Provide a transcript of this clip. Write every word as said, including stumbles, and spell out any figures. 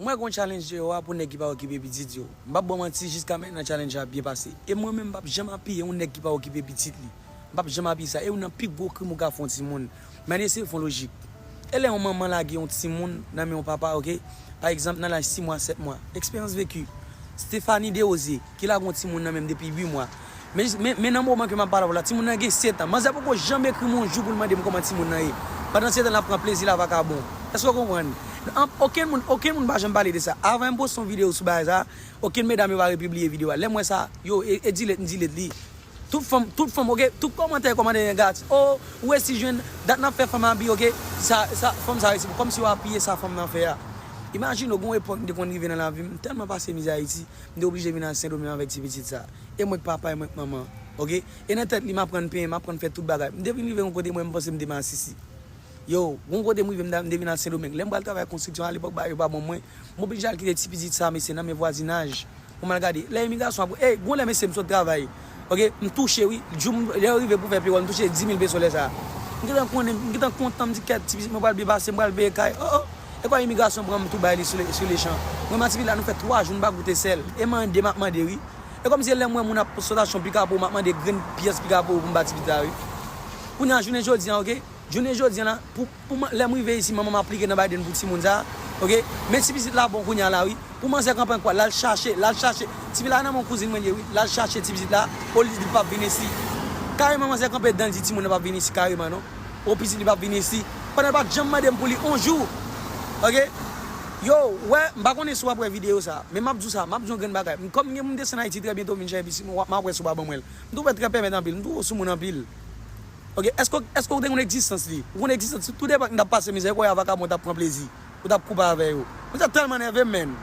Mwen gon challenge Jewova pou nèg ki pa okipe pitit yo. M p ap ba w manti, jiska mentnan challenge la ap byen pase. E mwen menm, m p ap janm apiye yon nèg ki pa okipe pitit li. M p ap janm apiye sa. E youn nan pi gwo krim ou ka fè yon timoun. Men n eseye fè yon lojik. E lè yon manman lage yon timoun nan men yon papa, oke? Pa egzanp, nan laj sis mwa, sèt mwa. Eksperyans veki. Stephanie Desrosiers, ki lage yon timoun nan men m depi uit mwa. Men, men, men nan moman ke m ap pale avè w la, timoun nan gen sèt an. Manzè poko janm ekri m yon jou pou l mande m kòman timoun nan ye. Pandan se tan, l ap pran plezi l a vakabon. Èske w konprann? An, okenn moun, okenn moun pa janm pale de sa. Avan m poste yon videyo sou bagay sa, okenn medam yo pa repibliye videyo a. Lè m wè sa, yo, e, e delete, m delete li. Tout fanm, tout fanm, oke, tout kòmantè, kòmantè negatif. Oh, ou resi jwenn, dat n ap fè fanm abi, oke? Sa, sa, fanm sa resi, kòmsi yo apiye sa fanm nan fè a. Imajine w, gon epòk m te konn rive nan lavi m, m tèlman pase mizè Ayiti, m te oblije vin al Sendomeng avèk ti pitit sa. E mwen k papa, e mwen k manman, oke? E nan tèt li, m aprann penyen, m aprann fè tout bagay. M te vin rive yon kote, mwen, m panse m te masisi. Yo, gon kote m rive, m ta, m te vin al Sendomeng. Lè m pral travay konstriksyon, alepòk, bagay yo pa bon mwen. M oblije al kite ti pitit sa, mesye, nan men vwazinaj. Pou m al gade. Lè imigrasyon ap, ey, gon lè, mesye, m sot travay. Oke, m touche, wi. Jou m, lè yo rive pou fè pewòl, m touche dis mil peso lè sa a. M gentan konnen, m gentan kontan, m di, kèt, ti pitit mwen pral byen pase, m pral peye kay. Oh, oh. E kwa imigrasyon pran m tou bay li sou le, sou lechan. Mwen, m a ti pitit la, nou fè twa jou, nou pa goute sèl. E mande, m ap mande, wi. E kòmsi lè m wè moun ap sot aksyon pikapo, m ap mande grenn pyès pikapo pou m ba ti pitit la, wi. Kounye a, jounen jodi a, oke? Jounen jodi a la, pou, pou mwen, lè m rive isi, manman m aplike nan Biden pou timoun sa, oke? Men ti pitit la bon kounye a la, wi. Pou manzè kanpe an kwa, l al chache, l al chache. Ti pitit la nan men kouzin mwen ye, wi. L al chache ti pitit la, olye li p ap vin isi. Kareman, manzè kanpe dan, l di timoun nan p ap vin isi, kareman, non. O pitit li p ap vin isi. Pandan l pa t janm mande m pou li on jou. Oke? Yo, wè, m pa konnen si w ap wè videyo sa, men m ap di w sa, m ap di w yon grenn bagay. M, kòm m gen pou m desann Ayiti trè byento, m vin chèche pitit mwen, w ap, m ap wè si w pa ban mwen l. M twouve l trè pèmèt anpil, m twouve w soumoun anpil. Oke, èske, èske w te konn egzistans li? Ou konn egzistans li? Tou depan ki n t ap pase mizè, ou kwè a vakabon t ap pran plezi, ou t ap koupe avè yo. Ou t ap tèlman nève m, menn.